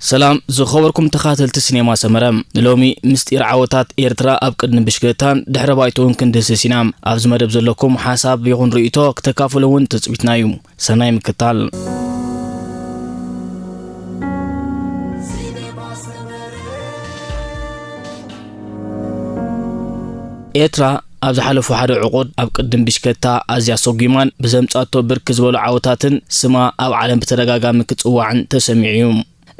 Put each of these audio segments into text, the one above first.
ሰላም ዝኸበርኩም ተኻተልቲ ሲኔማ ሰመረ፣ ንሎሚ ምስጢር ዓወታት ኤርትራ ኣብ ቅድሚ ብሽክለታን ድሕረ ባይትኡን ክንድህስስ ኢና። ኣብዚ መደብ ዘለኩም ሓሳብ ይኹን ርእይቶ ክተካፍሉ እውን ትጽቢትና እዩ። ሰናይ ምክታል። ኤርትራ ኣብ ዝሓለፉ ሓደ ዕቑድ ኣብ ቅድም ብሽክለታ ኣዝያ ሰጒማን ብዘምጻቶ ብርክ ዝበሉ ዓወታትን ስማ ኣብ ዓለም ብተደጋጋሚ ክጽዋዕን ተሰሚዑ እዩ።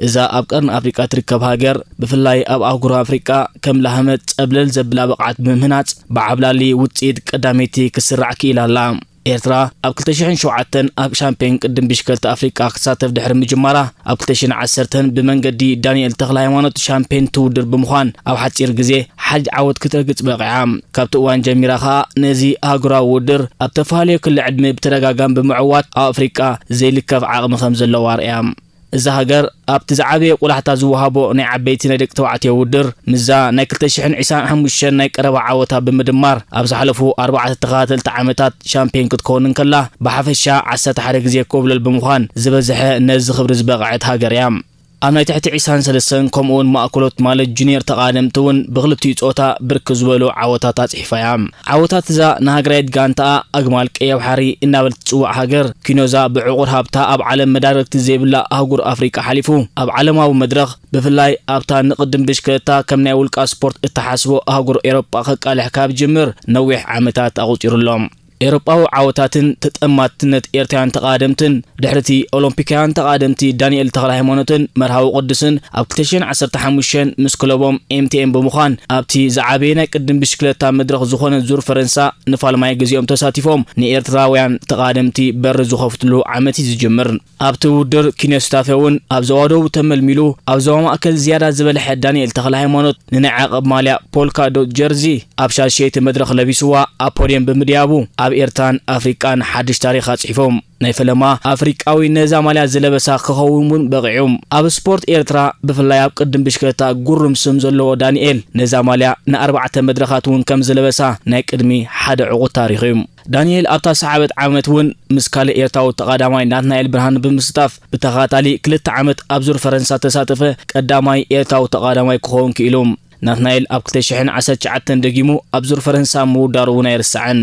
እዛ ኣብ ቀርኒ ኣፍሪቃ ትርከብ ሃገር፣ ብፍላይ ኣብ ኣህጉር ኣፍሪቃ ከም ላህመት ጸብለል ዘብላ ብቕዓት ብምህናጽ፣ ብዓብላሊ ውጽኢት ቀዳመይቲ ክስራዕ ክኢላ ኣላ። ኤርትራ ኣብ ክልተ ሽሕን ሸውዓተን ኣብ ሻምፒዮን ቅድም ብሽክለታ ኣፍሪቃ ክትሳተፍ ድሕሪ ምጅማራ፣ ኣብ ክልተ ሽሕን ዓሰርተን ብመንገዲ ዳንኤል ተኽለ ሃይማኖት ሻምፒዮን ትውድር ብምዃን፣ ኣብ ሓጺር ግዜ ሓድጅ ዓወት ክትረግጽ በቒዓ። ካብቲ እዋን ጀሚራ ከኣ ነዚ ኣህጉራዊ ውድር ኣብ ተፈላለዩ ክሊ ዕድመ ብተደጋጋሚ ብምዕዋት፣ ኣብ ኣፍሪቃ ዘይልከፍ ዓቕሚ ከም ዘለዋ ኣርእያ። እዛ ሃገር ኣብቲ ዝዓበየ ቆላሕታ ዝወሃቦ ናይ ዓበይቲ ናይ ደቂ ተባዕትዮ ውድር፣ ምስዛ ናይ ክልተ ሽሕን ዕስራን ሓሙሽተን ናይ ቀረባ ዓወታ ብምድማር፣ ኣብ ዝሓለፉ ኣርባዕተ ተኸታተልቲ ዓመታት ሻምፒዮን ክትከውን እንከላ፣ ብሓፈሻ ዓሰርተ ሓደ ግዜ ኮብለል ብምዃን፣ ዝበዝሐ ነዚ ክብሪ ዝበቕዐት ሃገር እያ። ኣብ ናይ ትሕቲ ዕስራን ሰለስተን ከምኡውን ማእከሎት ማለት ጁኒየር ተቓደምቲ እውን ብክልቲኡ ጾታ ብርክ ዝበሉ ዓወታት ኣጽሒፋ እያ። ዓወታት እዛ ንሃገራዊት ጋንታኣ ኣግማል ቀይሕ ባሕሪ እናበለት ትጽዋዕ ሃገር፣ ኪኖዛ ብዕቑር ሃብታ ኣብ ዓለም መዳርግቲ ዘይብላ ኣህጉር ኣፍሪቃ ሓሊፉ፣ ኣብ ዓለማዊ መድረኽ፣ ብፍላይ ኣብታ ንቅድም ብሽክለታ ከም ናይ ውልቃ ስፖርት እትሓስቦ ኣህጉር ኤውሮጳ ከቃልሕ ካብ ጅምር ነዊሕ ዓመታት ኣቑጺሩ ኣሎ። ኤውሮጳዊ ዓወታትን ተጠማትነት ኤርትራውያን ተቓደምትን፣ ድሕሪቲ ኦሎምፒካውያን ተቓደምቲ ዳንኤል ተኽለ ሃይማኖትን መርሃዊ ቅዱስን ኣብ ክልተ ሽሕን ዓሰርተ ሓሙሽተን ምስ ክለቦም ኤም ቲ ኤም ብምዃን ኣብቲ ዝዓበየ ናይ ቅድም ብሽክለታ መድረኽ ዝኾነ ዙር ፈረንሳ ንፋልማይ ግዜኦም ተሳቲፎም ንኤርትራውያን ተቓደምቲ በሪ ዝኸፍትሉ ዓመት እዩ ዝጅምር። ኣብቲ ውድር ኪንዮ ስታፌ እውን ኣብ ዘዋደቡ ተመልሚሉ፣ ኣብ ዞባ ማእከል ዝያዳ ዝበልሐ ዳንኤል ተኽለ ሃይማኖት ንናይ ዓቐብ ማልያ ፖልካ ዶት ጀርዚ ኣብ ሻድሸይቲ መድረኽ ለቢስዋ ኣብ ፖድየም ብምድያቡ፣ ኣብ ኤርትራን ኣፍሪቃን ሓድሽ ታሪኽ ኣጽሒፎም። ናይ ፈለማ ኣፍሪቃዊ ነዛ ማልያ ዝለበሳ ክኸውን እውን በቒዑ። ኣብ ስፖርት ኤርትራ፣ ብፍላይ ኣብ ቅድም ብሽክለታ ግሩም ስም ዘለዎ ዳንኤል፣ ነዛ ማልያ ንኣርባዕተ መድረኻት እውን ከም ዝለበሳ ናይ ቅድሚ ሓደ ዕቑድ ታሪኽ እዩ። ዳንኤል ኣብታ ሰዓበት ዓመት እውን ምስ ካልእ ኤርትራዊ ተቓዳማይ ናትናኤል ብርሃነ ብምስታፍ ብተኸታታሊ ክልተ ዓመት ኣብ ዙር ፈረንሳ ተሳተፈ ቀዳማይ ኤርትራዊ ተቓዳማይ ክኸውን ክኢሉ። ናትናኤል ኣብ ክልተ ሽሕን ዓሰርተ ትሽዓተን ደጊሙ ኣብ ዙር ፈረንሳ ምውዳሩ እውን ኣይርሳዕን።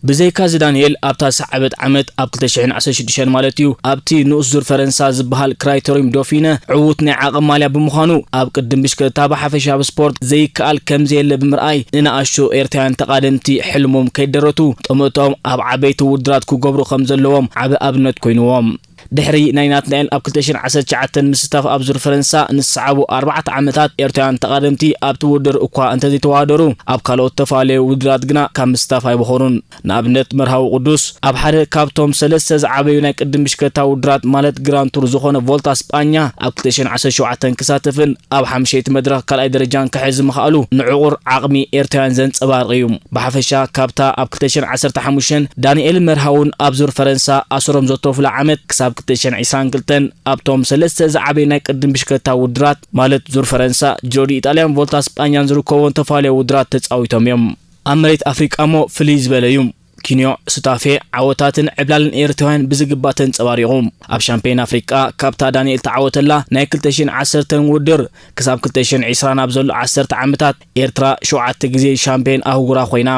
ብዘይካዚ ዳንኤል ኣብታ ሰዓበት ዓመት ኣብ ክልተ ሽሕን ዓሰርተ ሽዱሽተን ማለት እዩ ኣብቲ ንኡስ ዙር ፈረንሳ ዝበሃል ክራይቶሪም ዶፊነ ዕዉት ናይ ዓቐብ ማልያ ብምዃኑ ኣብ ቅድም ብሽክለታ ብሓፈሻ ኣብ ስፖርት ዘይከኣል ከም ዘየለ ብምርኣይ ንንኣሽቱ ኤርትራውያን ተቓደምቲ ሕልሞም ከይደረቱ ጠመቶም ኣብ ዓበይቲ ውድራት ክገብሩ ከም ዘለዎም ዓቢ ኣብነት ኮይንዎም። ድሕሪ ናይ ናትናኤል ኣብ ክልተ ሽሕን ዓሰርተ ትሽዓተን ምስታፍ ኣብ ዙር ፈረንሳ ንዝሰዓቡ ኣርባዕተ ዓመታት ኤርትራውያን ተቓደምቲ ኣብቲ ውድር እኳ እንተዘይተዋደሩ ኣብ ካልኦት ተፈላለዩ ውድራት ግና ካብ ምስታፍ ኣይበኾሩን። ንኣብነት መርሃዊ ቅዱስ ኣብ ሓደ ካብቶም ሰለስተ ዝዓበዩ ናይ ቅድም ብሽክለታ ውድራት ማለት ግራንድ ቱር ዝኾነ ቮልታ ስጳኛ ኣብ ክልተ ሽሕን ዓሰርተ ሸውዓተን ክሳተፍን ኣብ ሓምሸይቲ መድረኽ ካልኣይ ደረጃን ክሕዝ ምኽኣሉ ንዕቑር ዓቕሚ ኤርትራውያን ዘንጸባርቕ እዩ። ብሓፈሻ ካብታ ኣብ ክልተ ሽሕን ዓሰርተ ሓሙሽተን ዳንኤል መርሃውን ኣብ ዙር ፈረንሳ ኣሰሮም ዘተርፉላ ዓመት ክሳብ ክልተ ሽሕን ዕስራን ክልተን ኣብቶም ሰለስተ ዝዓበዩ ናይ ቅድም ብሽክለታ ውድራት ማለት ዙር ፈረንሳ፣ ጂሮ ዲ ኢጣልያን ቮልታ ስጳኛን ዝርከቦም ተፈላለዩ ውድራት ተጻዊቶም እዮም። ኣብ መሬት ኣፍሪቃ እሞ ፍልይ ዝበለ እዩ። ኪንዮ፣ ሱታፌ፣ ዓወታትን ዕብላልን ኤርትራውያን ብዝግባእ ተንጸባሪቑ። ኣብ ሻምፒዮን ኣፍሪቃ ካብታ ዳንኤል ተዓወተላ ናይ ክልተ ሽሕን ዓሰርተን ውድር ክሳብ ክልተ ሽሕን ዕስራን ኣብ ዘሎ ዓሰርተ ዓመታት ኤርትራ ሸውዓተ ግዜ ሻምፒዮን ኣህጉራ ኮይና።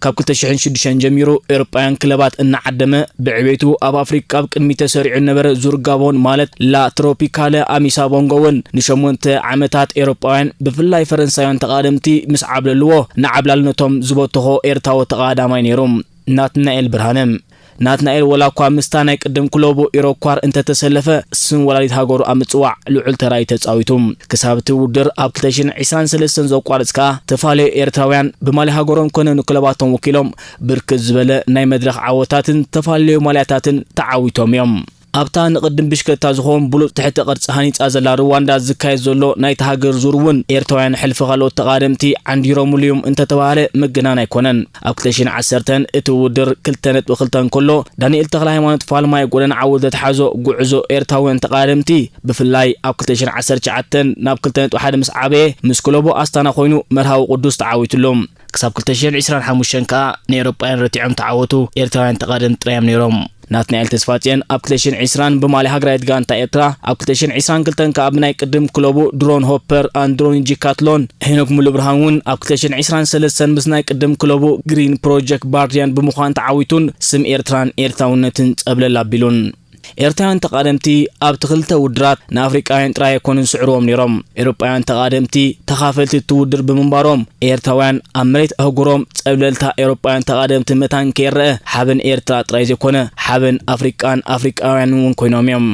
ካብ ክልተ ሽሕን ሽዱሽተን ጀሚሩ ኤውሮጳውያን ክለባት እናዓደመ ብዕቤቱ ኣብ ኣፍሪቃ ኣብ ቅድሚት ተሰሪዑ ዝነበረ ዙር ጋቦን ማለት ላ ትሮፒካለ ኣሚሳ ቦንጎ እውን ንሸሞንተ ዓመታት ኤውሮጳውያን ብፍላይ ፈረንሳውያን ተቓደምቲ ምስ ዓብለልዎ ንዓብላልነቶም ዝበተኾ ኤርትራዊ ተቓዳማይ ነይሩ። ናትናኤል ብርሃነ። ናትናኤል ወላ እኳ ምስታ ናይ ቅድም ክለቡ ኢሮኳር እንተተሰለፈ፣ ስም ወላዲት ሃገሩ ኣብ ምጽዋዕ ልዑል ተራ እዩ ተጻዊቱ። ክሳብ እቲ ውድር ኣብ ክልተ ሽሕን ዕስራን ሰለስተን ዘቋርጽ ከኣ፣ ተፈላለዩ ኤርትራውያን ብማልያ ሃገሮም ኮነ ንክለባቶም ወኪሎም ብርክት ዝበለ ናይ መድረኽ ዓወታትን ተፈላለዩ ማልያታትን ተዓዊቶም እዮም። ኣብታ ንቅድም ብሽክለታ ዝኸውን ብሉጽ ትሕተ ቅርጺ ሃኒጻ ዘላ ሩዋንዳ ዝካየድ ዘሎ ናይታ ሃገር ዙር እውን ኤርትራውያን ሕልፊ ካልኦት ተቓደምቲ ዓንዲሮምሉ እዮም እንተተባህለ ምግናን ኣይኮነን። ኣብ ክልተ ሽሕን ዓሰርተን እቲ ውድድር ክልተ ነጥቢ ክልተ እንከሎ፣ ዳንኤል ተኽለሃይማኖት ፋልማይ ጎደና ዓወት ዘትሓዞ ጉዕዞ ኤርትራውያን ተቓደምቲ፣ ብፍላይ ኣብ ክልተ ሽሕን ዓሰርተ ትሽዓተን ናብ ክልተ ነጥቢ ሓደ ምስ ዓበየ፣ ምስ ክለቡ ኣስታና ኮይኑ መርሃዊ ቅዱስ ተዓዊትሉ። ክሳብ ክልተ ሽሕን ዕስራን ሓሙሽተን ከኣ ንኤውሮጳውያን ረቲዖም ተዓወቱ። ኤርትራውያን ተቓደምቲ ጥራይ እዮም ነይሮም። ናትናኤል ተስፋጽዮን ኣብ ክልተ ሽሕን ዕስራን ብማልያ ሃገራዊት ጋንታ ኤርትራ፣ ኣብ ክልተ ሽሕን ዕስራን ክልተን ከኣ ብናይ ቅድም ክለቡ ድሮን ሆፐር ኣንድሮኒጂ ካትሎን፣ ሄኖክ ሙሉብርሃን እውን ኣብ ክልተ ሽሕን ዕስራን ሰለስተን ምስ ናይ ቅድም ክለቡ ግሪን ፕሮጀክት ባርዲያን ብምዃን ተዓዊቱን ስም ኤርትራን ኤርትራውነትን ጸብለል ኣቢሉን። ኤርትራውያን ተቓደምቲ ኣብቲ ክልተ ውድራት ንኣፍሪቃውያን ጥራይ ኣይኮኑን ዝስዕርዎም ነይሮም። ኤውሮጳውያን ተቓደምቲ ተኻፈልቲ እቲ ውድር ብምንባሮም፣ ኤርትራውያን ኣብ መሬት ኣህጉሮም ጸብለልታ ኤውሮጳውያን ተቓደምቲ መታን ከይረአ፣ ሓበን ኤርትራ ጥራይ ዘይኮነ፣ ሓበን ኣፍሪቃን ኣፍሪቃውያንን እውን ኮይኖም እዮም።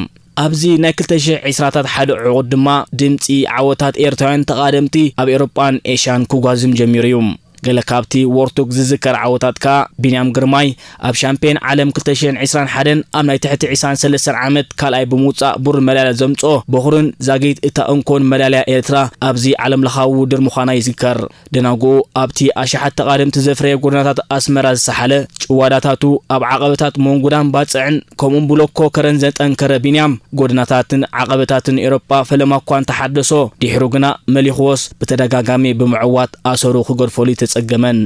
ኣብዚ ናይ ክልተ ሽሕ ዕስራታት ሓደ ዕቑድ ድማ ድምጺ ዓወታት ኤርትራውያን ተቓደምቲ ኣብ ኤውሮጳን ኤሽያን ክጓዝም ጀሚሩ እዩ። ገለ ካብቲ ዎርቱግ ዝዝከር ዓወታት ከኣ ቢንያም ግርማይ ኣብ ሻምፒዮን ዓለም ክልተ ሽሕን ዕስራን ሓደን ኣብ ናይ ትሕቲ ዕስራን ሰለስተን ዓመት ካልኣይ ብምውጻእ ብሩር መዳልያ ዘምጽኦ በኹርን ዛጊት እታ እንኮን መዳልያ ኤርትራ ኣብዚ ዓለምለኻዊ ውድድር ምዃና ይዝከር። ደናጉኡ ኣብቲ ኣሽሓት ተቓደምቲ ዘፍረየ ጎደናታት ኣስመራ ዝሰሓለ፣ ጭዋዳታቱ ኣብ ዓቐበታት መንጉዳን ባጽዕን ከምኡውን ብሎኮ ከረን ዘጠንከረ ቢንያም፣ ጎደናታትን ዓቐበታትን ኤውሮጳ ፈለማ እኳ እንተሓደሶ፣ ድሒሩ ግና መሊኽዎስ ብተደጋጋሚ ብምዕዋት ኣሰሩ ክገድፈሉ ኣይተጸገመን።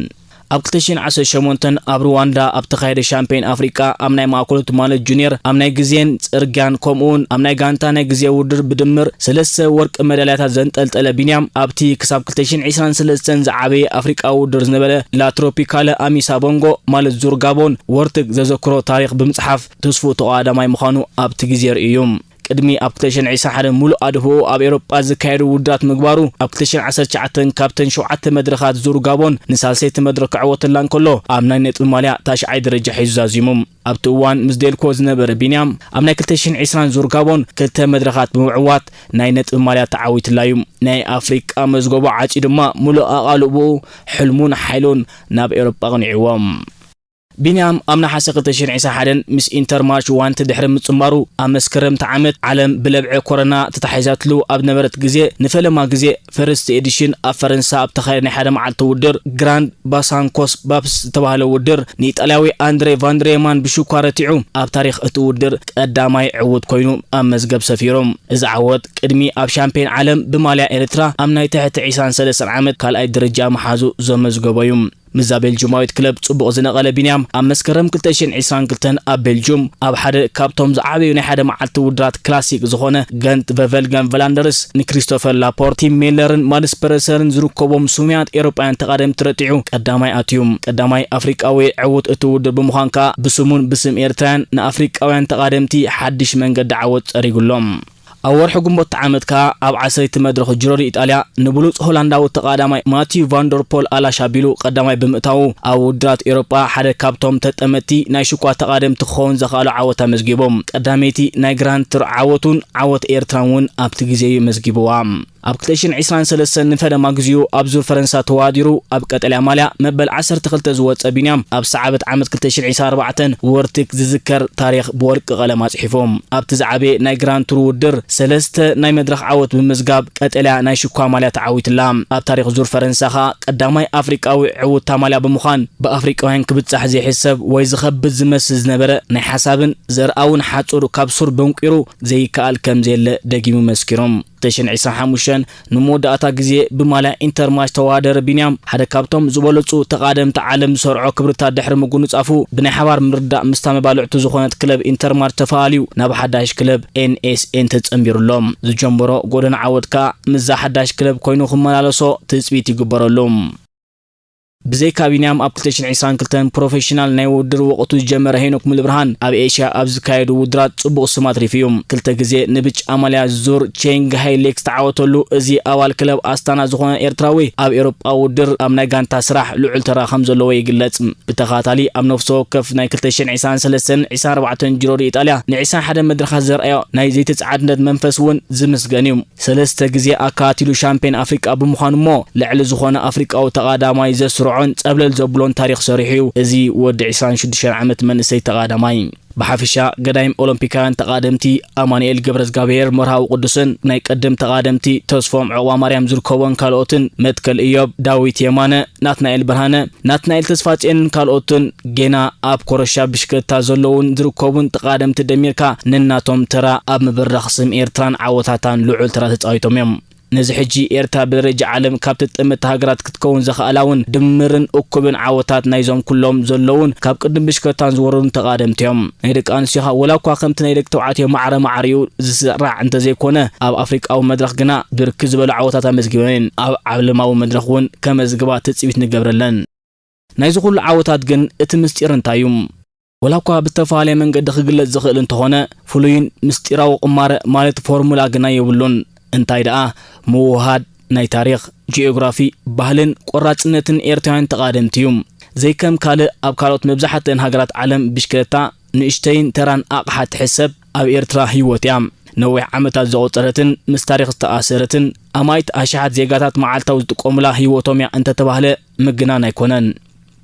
ኣብ ክልተ ሽሕን ዓሰርተ ሸሞንተን ኣብ ሩዋንዳ ኣብ ተኻየደ ሻምፒዮን ኣፍሪቃ ኣብ ናይ ማእከሉ ትማሊ ጁኒየር ኣብ ናይ ግዜን ጽርግያን ከምኡውን ኣብ ናይ ጋንታ ናይ ግዜ ውድድር ብድምር ሰለስተ ወርቂ መዳልያታት ዘንጠልጠለ ቢንያም ኣብቲ ክሳብ ክልተ ሽሕን ዕስራን ሰለስተን ዝዓበየ ኣፍሪቃዊ ውድድር ዝነበረ ላ ትሮፒካለ ኣሚሳ ቦንጎ ማለት ዙር ጋቦን ወርትግ ዘዘክሮ ታሪኽ ብምጽሓፍ ተስፍኡ ተቐዳማይ ምዃኑ ኣብቲ ግዜ ርእዩ እዩ። ቅድሚ ኣብ ክልተ ሽሕን ዕስራን ሓደን ምሉእ ኣድህቦኡ ኣብ ኤውሮጳ ዝካየዱ ውድድራት ምግባሩ፣ ኣብ ክልተ ሽሕን ዓሰርተ ትሽዓተን ካብተን ሸውዓተ መድረኻት ዙር ጋቦን ንሳልሰይቲ መድረኽ ክዕወተላ እንከሎ፣ ኣብ ናይ ነጥቢ ማልያ ታሽዓይ ደረጃ ሒዙ ዛዚሙ። ኣብቲ እዋን ምስ ዴልኮ ዝነበረ ቢንያም፣ ኣብ ናይ ክልተ ሽሕን ዕስራን ዙር ጋቦን ክልተ መድረኻት ብምዕዋት ናይ ነጥቢ ማልያ ተዓዊትላ እዩ። ናይ ኣፍሪቃ መዝገቡ ዓጽዩ ድማ ምሉእ ኣቓልቦኡ፣ ሕልሙን ሓይሉን ናብ ኤውሮጳ ኣቕኒዕዎ። ቢንያም ኣብ ነሓሰ ክልተ ሽሕን ዕስራን ሓደን ምስ ኢንተርማርች ዋንቲ ድሕሪ ምጽንባሩ፣ ኣብ መስከረም እቲ ዓመት ዓለም ብለብዒ ኮሮና ተታሒዛትሉ ኣብ ነበረት ግዜ፣ ንፈለማ ግዜ ፈርስት ኤዲሽን ኣብ ፈረንሳ ኣብ ተኻየደ ናይ ሓደ መዓልቲ ውድድር ግራንድ ባሳንኮስ ባፕስ ዝተባህለ ውድድር ንኢጣልያዊ ኣንድሬ ቫንድሬማን ብሽኳ ረቲዑ ኣብ ታሪኽ እቲ ውድድር ቀዳማይ ዕዉት ኮይኑ ኣብ መዝገብ ሰፊሩ። እዚ ዓወት ቅድሚ ኣብ ሻምፒዮን ዓለም ብማልያ ኤርትራ ኣብ ናይ ትሕቲ ዕስራን ሰለስተን ዓመት ካልኣይ ደረጃ ምሓዙ ዘመዝገቦ እዩ። ምስዛ ቤልጁማዊት ክለብ ጽቡቕ ዝነቐለ ቢንያም፣ ኣብ መስከረም ክልተ ሽሕን ዕስራን ክልተን ኣብ ቤልጁም ኣብ ሓደ ካብቶም ዝዓበዩ ናይ ሓደ መዓልቲ ውድድራት ክላሲክ ዝኾነ ገንት ቨቨልገን ቨላንደርስ ንክሪስቶፈር ላፖርት፣ ቲም ሚለርን ማድስ ፐረሰርን ዝርከቦም ስሙያት ኤውሮጳውያን ተቓደምቲ ረቲዑ ቀዳማይ ኣትዩ። ቀዳማይ ኣፍሪቃዊ ዕዉት እቲ ውድድር ብምዃን ከኣ ብስሙን ብስም ኤርትራውያን ንኣፍሪቃውያን ተቓደምቲ ሓድሽ መንገዲ ዓወት ጸሪጉሎም። ኣብ ወርሒ ግንቦት ዓመት ከኣ ኣብ ዓሰርይቲ መድረኽ ጁሮ ዲ ኢጣልያ ንብሉጽ ሆላንዳዊ ተቓዳማይ ማቲዩ ቫንደርፖል ኣላሽ ኣቢሉ ቀዳማይ ብምእታዉ፣ ኣብ ውድድራት ኤውሮጳ ሓደ ካብቶም ተጠመትቲ ናይ ሽኳ ተቓደምቲ ክኸውን ዘኽኣሎ ዓወት ኣመዝጊቡ። ቀዳመይቲ ናይ ግራንድ ቱር ዓወቱን ዓወት ኤርትራን እውን ኣብቲ ግዜ እዩ መዝጊብዋ። ኣብ ክልተ ሽሕን ዕስራን ሰለስተን ንፈለማ ግዜኡ ኣብ ዙር ፈረንሳ ተወዳዲሩ ኣብ ቀጠልያ ማልያ መበል ዓሰርተ ክልተ ዝወጸ ቢንያም፣ ኣብ ሰዓበት ዓመት ክልተ ሽሕን ዕስራን ኣርባዕተን ወርትክ ዝዝከር ታሪኽ ብወርቂ ቀለም ኣጽሒፉ። ኣብቲ ዝዓበየ ናይ ግራንድ ቱር ውድድር ሰለስተ ናይ መድረኽ ዓወት ብምምዝጋብ ቀጠልያ ናይ ሽኳ ማልያ ተዓዊትላ። ኣብ ታሪኽ ዙር ፈረንሳ ኸኣ ቀዳማይ ኣፍሪቃዊ ዕዉት እታ ማልያ ብምዃን ብኣፍሪቃውያን ክብጻሕ ዘይሕሰብ ወይ ዝኸብድ ዝመስል ዝነበረ ናይ ሓሳብን ዘርኣውን ሓጹር ካብ ሱር በንቂሩ ዘይከኣል ከም ዘየለ ደጊሙ መስኪሩ። ክልተ ሽሕን ዕስራን ሓሙሽተን ንመወዳእታ ግዜ ብማልያ ኢንተርማርች ተወዳደረ ቢንያም፣ ሓደ ካብቶም ዝበለጹ ተቓደምቲ ዓለም ዝሰርዖ ክብርታት ድሕሪ ምጉንጻፉ፣ ብናይ ሓባር ምርድዳእ ምስታ መባልዕቱ ዝኾነት ክለብ ኢንተርማርች ተፈላልዩ ናብ ሓዳሽ ክለብ ኤን ኤስ ኤን ተጸንቢሩ ኣሎ። ዝጀመሮ ጎደና ዓወት ከኣ ምስዛ ሓዳሽ ክለብ ኮይኑ ክመላለሶ ትጽቢት ይግበረሉ። ብዘይካ ቢንያም፣ ኣብ ክልተ ሽሕን ዕስራን ክልተን ፕሮፌሽናል ናይ ውድድር ወቕቱ ዝጀመረ ሄኖክ ሙሉብርሃን፣ ኣብ ኤሽያ ኣብ ዝካየዱ ውድድራት ጽቡቕ ስም ኣትሪፉ እዩ። ክልተ ግዜ ንብጫ ማልያ ዙር ቼንግሃይ ሌክስ ዝተዓወተሉ እዚ ኣባል ክለብ ኣስታና ዝኾነ ኤርትራዊ፣ ኣብ ኤውሮጳ ውድድር ኣብ ናይ ጋንታ ስራሕ ልዑል ተራ ከም ዘለዎ ይግለጽ። ብተኸታታሊ ኣብ ነፍሲ ወከፍ ናይ ክልተ ሽሕን ዕስራን ሰለስተን ዕስራን ኣርባዕተን ጁሮ ዲ ኢጣልያ ን ዕስራን ሓደን መድረኻት ዘርኣዮ ናይ ዘይተጻዓድነት መንፈስ እውን ዝምስገን እዩ። ሰለስተ ግዜ ኣከታቲሉ ሻምፒዮን ኣፍሪቃ ብምዃኑ እሞ፣ ልዕሊ ዝኾነ ኣፍሪቃዊ ተቓዳማይ ዘስርዖን ጸብለል ዘብሎን ታሪኽ ሰሪሑ እዩ፣ እዚ ወዲ ዕስራን ሽዱሽተን ዓመት መንእሰይ ተቓዳማይ። ብሓፈሻ፣ ገዳይም ኦሎምፒካውያን ተቓደምቲ ኣማኑኤል ገብረዝጋብሄር መርሃዊ ቅዱስን ናይ ቀደም ተቓደምቲ ተስፎም ዕቑባማርያም ዝርከቦን ካልኦትን፣ መትከል እዮብ፣ ዳዊት የማነ፣ ናትናኤል ብርሃነ፣ ናትናኤል ተስፋጽዮንን ካልኦትን፣ ጌና ኣብ ኮረሻ ብሽክለታ ዘለዉን ዝርከቡን ተቓደምቲ ደሚርካ፣ ነናቶም ተራ ኣብ ምብራኽ ስም ኤርትራን ዓወታታን ልዑል ተራ ተጻዊቶም እዮም። ነዚ ሕጂ ኤርትራ ብደረጃ ዓለም ካብ ተጠመትቲ ሃገራት ክትከውን ዘኽኣላ እውን ድምርን እኩብን ዓወታት ናይዞም ኩሎም ዘለውን ካብ ቅድም ብሽክለታን ዝወረዱን ተቓደምቲ እዮም። ናይ ደቂ ኣንስትዮኻ ወላ እኳ ከምቲ ናይ ደቂ ተባዕትዮ ማዕረ ማዕሪኡ ዝስራዕ እንተዘይኮነ፣ ኣብ ኣፍሪቃዊ መድረኽ ግና ብርክት ዝበሉ ዓወታት ኣመዝጊበን እየን። ኣብ ዓለማዊ መድረኽ እውን ከመዝግባ ትጽቢት ንገብረለን። ናይዚ ኩሉ ዓወታት ግን እቲ ምስጢር እንታይ እዩ? ወላ እኳ ብዝተፈላለየ መንገዲ ክግለጽ ዝኽእል እንተኾነ፣ ፍሉይን ምስጢራዊ ቁማረ ማለት ፎርሙላ ግና የብሉን። እንታይ ደኣ፣ ምውህሃድ ናይ ታሪኽ፣ ጂኦግራፊ፣ ባህልን ቆራጽነትን ኤርትራውያን ተቓደምቲ እዩ። ዘይከም ካልእ ኣብ ካልኦት መብዛሕትአን ሃገራት ዓለም ብሽክለታ ንእሽተይን ተራን ኣቕሓ ትሕሰብ፣ ኣብ ኤርትራ ህይወት እያ። ነዊሕ ዓመታት ዘቑጸረትን ምስ ታሪኽ ዝተኣሰረትን ኣማኢት ኣሽሓት ዜጋታት መዓልታዊ ዝጥቀሙላ ህይወቶም እያ እንተተባህለ ምግናን ኣይኮነን።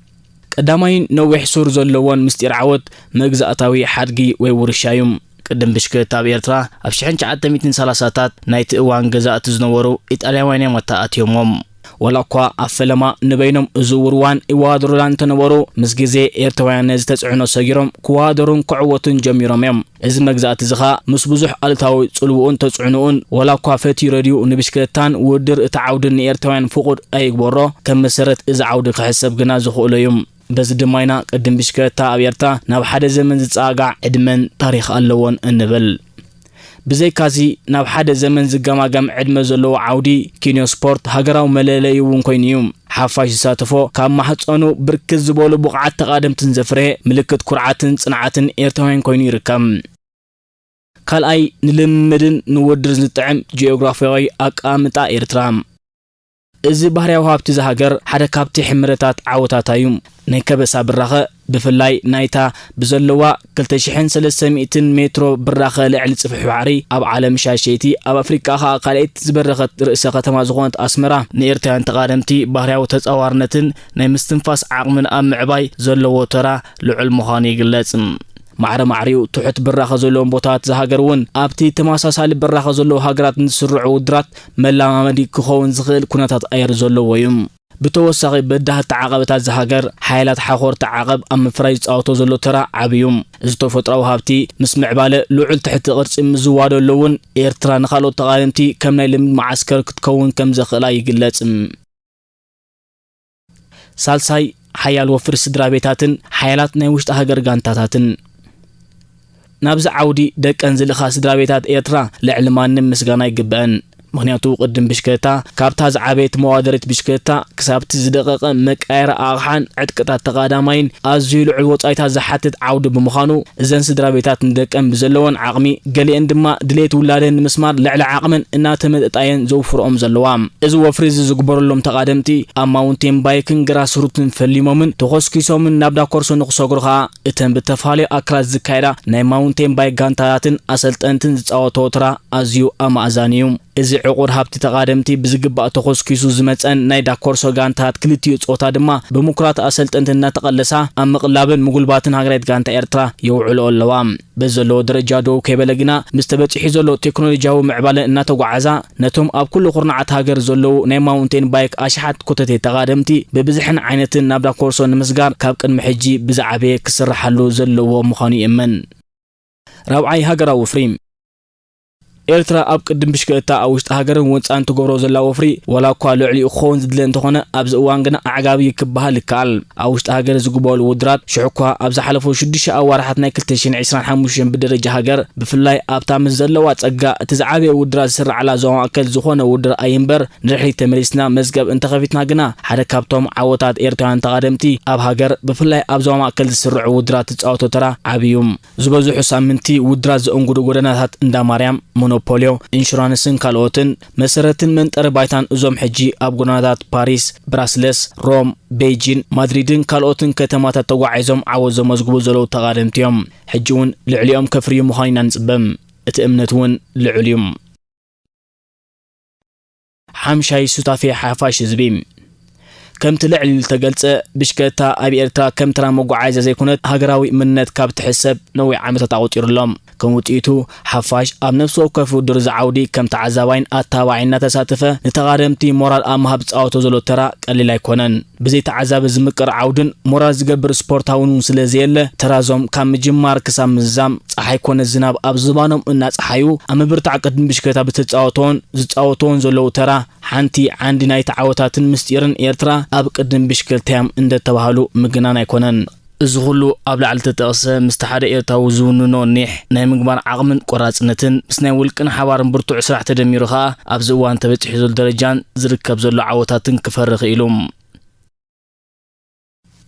ቀዳማይን ነዊሕ ሱር ዘለዎን ምስጢር ዓወት መግዛእታዊ ሓድጊ ወይ ውርሻ እዩ። ቅድም ብሽክለታ ኣብ ኤርትራ ኣብ ሽሕን ትሽዓተ ሚእትን ሰላሳታት ናይቲ እዋን ገዛእቲ ዝነበሩ ኢጣልያውያን እዮም ኣተኣትዮሞም። ዋላ እኳ ኣብ ፈለማ ንበይኖም እዝውርዋን ይወዳደሩላን እንተነበሩ፣ ምስ ግዜ ኤርትራውያን ነዚ ተጽዕኖ ሰጊሮም ክወዳደሩን ክዕወቱን ጀሚሮም እዮም። እዚ መግዛእቲ እዚ ኸኣ ምስ ብዙሕ ኣሉታዊ ጽልውኡን ተጽዕኖኡን፣ ዋላ እኳ ፈትዩ ረድዩ ንብሽክለታን ውድድር እቲ ዓውድን ንኤርትራውያን ፍቑድ ኣይግበሮ፣ ከም መሰረት እዚ ዓውዲ ክሕሰብ ግና ዝኽእሎ እዩ። በዚ ድማ ኢና ቅድም ብሽክለታ ኣብ ኤርትራ ናብ ሓደ ዘመን ዝጸጋጋዕ ዕድመን ታሪኽ ኣለዎን እንብል። ብዘይካዚ፣ ናብ ሓደ ዘመን ዝገማገም ዕድመ ዘለዎ ዓውዲ ኪንዮ ስፖርት ሃገራዊ መለለዪ እውን ኮይኑ እዩ። ሓፋሽ ዝሳተፎ፣ ካብ ማህጸኑ ብርክት ዝበሉ ብቑዓት ተቓደምትን ዘፍረየ፣ ምልክት ኩርዓትን ጽንዓትን ኤርትራውያን ኮይኑ ይርከብ። ካልኣይ፣ ንልምምድን ንውድድር ዝጥዕም ጂኦግራፍያዊ ኣቀማምጣ ኤርትራ። እዚ ባህርያዊ ሃብቲ እዛ ሃገር ሓደ ካብቲ ሕምረታት ዓወታታ እዩ። ናይ ከበሳ ብራኸ፣ ብፍላይ ናይታ ብዘለዋ ክልተ ሽሕን ሰለስተ ሚእትን ሜትሮ ብራኸ ልዕሊ ጽፍሒ ባሕሪ ኣብ ዓለም ሻሸይቲ፣ ኣብ ኣፍሪቃ ኸኣ ካልኣይቲ ዝበረኸት ርእሰ ከተማ ዝኾነት ኣስመራ፣ ንኤርትራውያን ተቓደምቲ ባህርያዊ ተጻዋርነትን ናይ ምስትንፋስ ዓቕምን ኣብ ምዕባይ ዘለዎ ተራ ልዑል ምዃኑ ይግለጽ። ማዕረ ማዕሪኡ ትሑት ብራኸ ዘለዎም ቦታታት እዛ ሃገር እውን ኣብቲ ተመሳሳሊ ብራኸ ዘለዉ ሃገራት ንዝስርዑ ውድድራት መለማመዲ ክኸውን ዝኽእል ኩነታት ኣየር ዘለዎ እዩ። ብተወሳኺ በዳህቲ ዓቐበታት እዛ ሃገር ሓይላት ሓኾርቲ ዓቐብ ኣብ ምፍራይ ዝጻወቶ ዘሎ ተራ ዓቢ እዩ። እዚ ተፈጥሮኣዊ ሃብቲ ምስ ምዕባለ ልዑል ትሕቲ ቅርጺ ምስ ዝዋደሎ እውን ኤርትራ ንኻልኦት ተቓደምቲ ከም ናይ ልምዲ መዓስከር ክትከውን ከም ዘኽእላ ይግለጽ። ሳልሳይ፣ ሓያል ወፍሪ ስድራ ቤታትን ሓያላት ናይ ውሽጢ ሃገር ጋንታታትን። ናብዚ ዓውዲ ደቀን ዝልእኻ ስድራ ቤታት ኤርትራ ልዕሊ ማንም ምስጋና ይግበአን። ምኽንያቱ ቅድም ብሽክለታ፣ ካብታ ዝዓበየት መዋደሪት ብሽክለታ ክሳብቲ ዝደቐቐ መቃየሪ ኣቕሓን ዕጥቅታት ተቓዳማይን ኣዝዩ ልዑል ወጻኢታት ዝሓትት ዓውዲ ብምዃኑ፣ እዘን ስድራ ቤታት ንደቀን ብዘለወን ዓቕሚ፣ ገሊአን ድማ ድሌት ውላደን ንምስማር ልዕሊ ዓቕመን እናተመጠጣየን ዘውፍርኦም ዘለዋ። እዚ ወፍሪ እዚ ዝግበረሎም ተቓደምቲ ኣብ ማውንቴን ባይክን ግራስሩትን ፈሊሞምን ተኾስኪሶምን ናብ ዳኮርሶ ንክሰግሩ ኸኣ እተን ብተፈላለዩ ኣካላት ዝካየዳ ናይ ማውንቴን ባይክ ጋንታታትን ኣሰልጠንትን ዝጻወትኦ ተራ ኣዝዩ ኣማእዛኒ እዩ። እዚ ዕቑር ሃብቲ ተቓደምቲ ብዝግባእ ተኾስኪሱ ዝመጸን ናይ ዳኮርሶ ጋንታታት ክልቲኡ ጾታ ድማ ብምኩራት ኣሰልጠንቲ እናተቐለሳ ኣብ ምቕላብን ምጉልባትን ሃገራዊት ጋንታ ኤርትራ የውዕልኦ ኣለዋ። በዚ ዘለዎ ደረጃ ደው ከይበለ ግና፣ ምስ ተበጺሑ ዘሎ ቴክኖሎጂያዊ ምዕባለ እናተጓዓዛ፣ ነቶም ኣብ ኩሉ ኩርናዓት ሃገር ዘለዉ ናይ ማውንቴን ባይክ ኣሽሓት ኮተቴ ተቓደምቲ ብብዝሕን ዓይነትን ናብ ዳኮርሶ ንምስጋር ካብ ቅድሚ ሕጂ ብዝዓበየ ክስርሓሉ ዘለዎ ምዃኑ ይእመን። ራብዓይ፣ ሃገራዊ ወፍሪ። ኤርትራ ኣብ ቅድም ብሽክለታ ኣብ ውሽጢ ሃገርን ወጻእን ትገብሮ ዘላ ወፍሪ፣ ዋላ እኳ ልዕሊኡ ክኸውን ዝድለ እንተኾነ፣ ኣብዚ እዋን ግና ኣዕጋቢ ክበሃል ይከኣል። ኣብ ውሽጢ ሃገር ዝግበሩ ውድራት፣ ሽሕ እኳ ኣብ ዝሓለፉ ሽዱሽተ ኣዋርሓት ናይ ክልተ ሽሕን ዕስራን ሓሙሽተን ብደረጃ ሃገር፣ ብፍላይ ኣብታ ምስ ዘለዋ ጸጋ እቲ ዝዓበየ ውድራት ዝስርዓላ ዞባ ማእከል ዝኾነ ውድር ኣይንበር፣ ንድሕሪት ተመሊስና መዝገብ እንተኸፊትና ግና፣ ሓደ ካብቶም ዓወታት ኤርትራውያን ተቓደምቲ ኣብ ሃገር፣ ብፍላይ ኣብ ዞባ ማእከል ዝስርዑ ውድራት ትጻወቶ ተራ ዓቢ እዩ። ዝበዝሑ ሳምንቲ ውድራት ዘእንግዱ ጎደናታት እንዳ ማርያም፣ ሞኖፖልዮ፣ ኢንሹራንስን ካልኦትን፣ መሰረትን መንጠሪ ባይታን እዞም ሕጂ ኣብ ጎደናታት ፓሪስ፣ ብራስለስ፣ ሮም፣ ቤይጂን፣ ማድሪድን ካልኦትን ከተማታት ተጓዒዞም ዓወት ዘመዝግቡ ዘለዉ ተቓደምቲ እዮም። ሕጂ እውን ልዕሊኦም ከፍርዩ ምዃኑ ኢና ንጽበ። እቲ እምነት እውን ልዑል እዩ። ሓምሻይ፣ ሱታፌ ሓፋሽ ህዝቢ። ከምቲ ልዕል ኢሉ ዝተገልጸ፣ ብሽክለታ ኣብ ኤርትራ ከም ተራ መጓዓዝያ ዘይኮነት፣ ሃገራዊ መንነት ካብ ትሕሰብ ነዊሕ ዓመታት ኣቑጺሩ ኣሎ። ከም ውጽኢቱ፣ ሓፋሽ ኣብ ነፍሲ ወከፍ ውድድር እዚ ዓውዲ ከም ተዓዛባይን ኣተባባዓይን እናተሳተፈ፣ ንተቓደምቲ ሞራል ኣብ ምሃብ ዝጻወቶ ዘሎ ተራ ቀሊል ኣይኮነን። ብዘይ ተዓዛቢ ዝምቅር ዓውድን ሞራል ዝገብር ስፖርታውን እውን ስለ ዘየለ፣ ተራዞም ካብ ምጅማር ክሳብ ምዝዛም፣ ጸሓይ ኮነ ዝናብ ኣብ ዝባኖም እናጸሓዩ፣ ኣብ ምብርታዕ ቅድሚ ብሽክለታ ብዝተጻወትዎን ዝጻወትዎን ዘለዉ ተራ፣ ሓንቲ ዓንዲ ናይቲ ዓወታትን ምስጢርን ኤርትራ ኣብ ቅድሚ ብሽክለታ እዮም እንደተባህሉ ምግናን ኣይኮነን። እዚ ኩሉ ኣብ ላዕሊ ተጠቕሰ ምስቲ ሓደ ኤርትራዊ ዝውንኖ ኒሕ ናይ ምግባር ዓቕምን ቆራጽነትን፣ ምስ ናይ ውልቅን ሓባርን ብርቱዕ ስራሕ ተደሚሩ ከኣ ኣብዚ እዋን ተበጺሑ ዘሎ ደረጃን ዝርከብ ዘሎ ዓወታትን ክፈሪ ክኢሉ።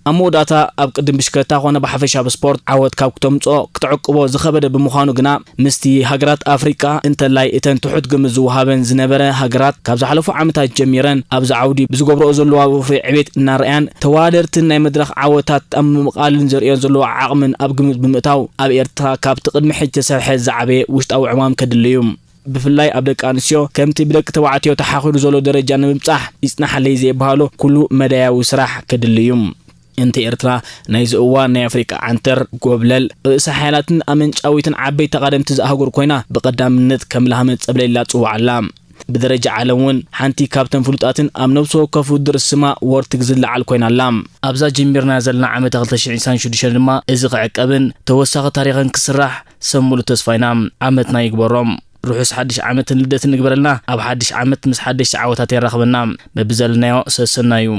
ኣብ መወዳእታ ኣብ ቅድም ብሽክለታ ኮነ ብሓፈሻ ብስፖርት ዓወት ካብ ክተምጽኦ ክትዕቅቦ ዝኸበደ ብምዃኑ ግና ምስቲ ሃገራት ኣፍሪቃ እንተላይ እተን ትሑት ግምት ዝወሃበን ዝነበረ ሃገራት ካብ ዝሓለፉ ዓመታት ጀሚረን ኣብዚ ዓውዲ ብዝገብርኦ ዘለዋ ውፉይ ዕቤት እናረኣያን ተወዳደርትን ናይ መድረኽ ዓወታት ኣብ ምምቓልን ዘርእዮን ዘለዋ ዓቕምን ኣብ ግምት ብምእታው ኣብ ኤርትራ ካብቲ ቅድሚ ሕጂ ተሰርሐ ዝዓበየ ውሽጣዊ ዕማም ከድሊ እዩ። ብፍላይ ኣብ ደቂ ኣንስትዮ ከምቲ ብደቂ ተባዕትዮ ተሓኺሉ ዘሎ ደረጃ ንምብጻሕ ይጽናሓለይ ዘይበሃሎ ኩሉ መዳያዊ ስራሕ ከድሊ እዩ። እንተ ኤርትራ ናይዚ እዋን ናይ ኣፍሪቃ ዓንተር፣ ጎብለል፣ ርእሰ ሓያላትን ኣመንጫዊትን ዓበይቲ ተቓደምቲ ዝኣህጉር ኮይና ብቐዳምነት ከም ላህመ ጸብለላ ጽዋዕ ኣላ። ብደረጃ ዓለም እውን ሓንቲ ካብተን ፍሉጣትን ኣብ ነብሲ ወከፍ ውድድር ስማ ወርትግ ዝለዓል ኮይና ኣላ። ኣብዛ ጀሚርና ዘለና ዓመት ክልተ ሽሕን ዕስራን ሽዱሽተን ድማ እዚ ክዕቀብን ተወሳኺ ታሪኽን ክስራሕ ሰሙሉ ተስፋ ኢና። ዓመትና ይግበሮም። ርሑስ ሓድሽ ዓመትን ልደትን ይግበረልና። ኣብ ሓድሽ ዓመት ምስ ሓደሽቲ ዓወታት የራኽበና። በብዘለናዮ ሰሰናዩ።